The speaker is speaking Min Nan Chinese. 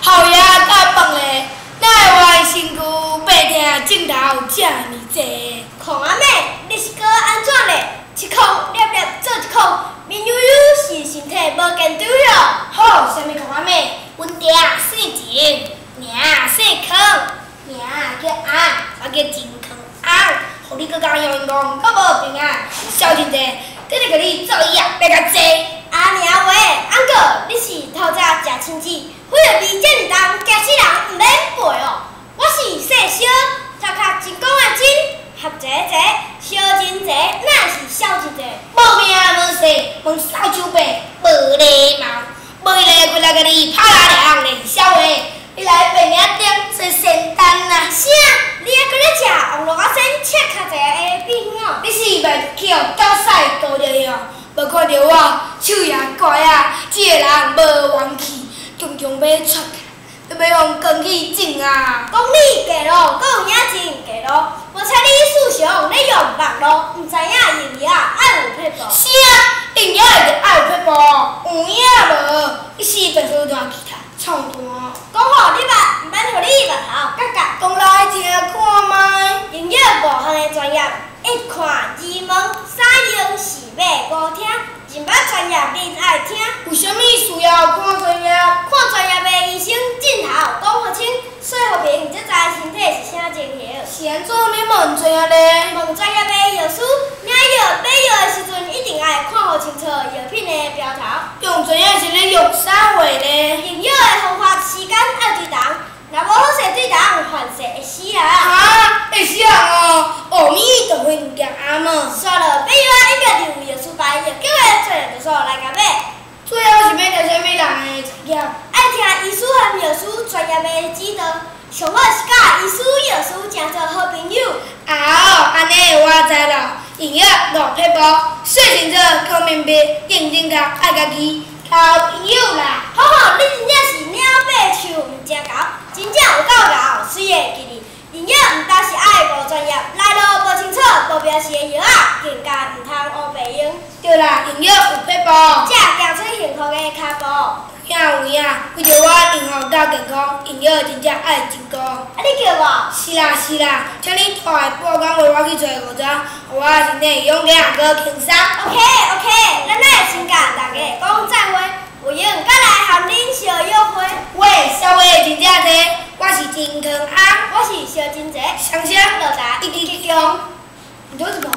后夜甲放咧，哪会冤身躯病痛症头遮尔济？空阿妹，你是閣按怎咧？一空粒粒做一空，面悠悠是身體無健康哟。好，啥物空阿妹？阮爹姓錢，名姓康，名叫阿，我叫錢康翁。予你閣共用講，閣無平安，小真濟，等下共你做伊啊，欲共坐。阿娘話，按過你是透早食親子，火藥味遮爾重，驚死人，毋免背哦。我是姓蕭，頭殼真講啊真，合濟濟，蕭真濟，哪是痟真濟？無名無姓，問掃帚伯，無禮貌，無禮過來共你拍拉涼練痟話，你來病營頂做仙丹啊！啥？你猶閣咧食王羅仔仙，赤較濟的秘方哦？你是袂去予狗屎倒著去哦？無看著我手也怪啊，這个人無元氣，強強欲喘起來，都欲予光去種啊！講你假路，閣有影真假路，無采你思想咧用網路，毋知影用藥愛有撇步。啥？用藥就愛有撇步？有影無？你是白書段吉他唱段。講予你捌，毋免予你目頭角角。講來聽看覓。營養五項的專業，一看二問三用四買五聽，認捌專業恁愛聽。有啥物需要看專業？看專業的醫生，鏡頭講予清，說予明，才知身體是啥情形。是按怎欲問專業咧？問專業的藥師，領藥買藥的時陣，一定愛看予清楚藥品的標頭。用專業是咧用啥話咧？用藥的方法時間愛對同，若無好勢對同，犯勢會死人。哈，會死人哦！阿彌陀佛，物件阿嬷。煞落買藥應該就有藥師牌，藥局的專業場所來共買。最後是欲聽啥物人的專業？愛聽醫師和藥師專業的指導，上好是佮醫師、藥師成做好朋友。啊，按呢我知啦。營養五撇步，說清楚講明白，認真甲愛家己交朋友啦。好好，你真正是鳥爬樹毋成猴，真正有夠𠢕，媠會記得。營養毋但是愛無專業，來路無清楚、無標示的藥仔，更加毋通烏白用。對啦，營養有撇步，才行出幸福的跤步。有影有影，為著我幸福佮健康，營養真正愛真顧。啊，你叫我？是啦是啦，請你大下半工陪我去揣五十，予我身體勇健閣輕鬆。 OK OK，咱愛先共大家講再會，有閒閣來和恁相約會。喂，痟話真正濟，我是錢康翁，我是蕭真濟，雙雙落台一支強。你都是跑。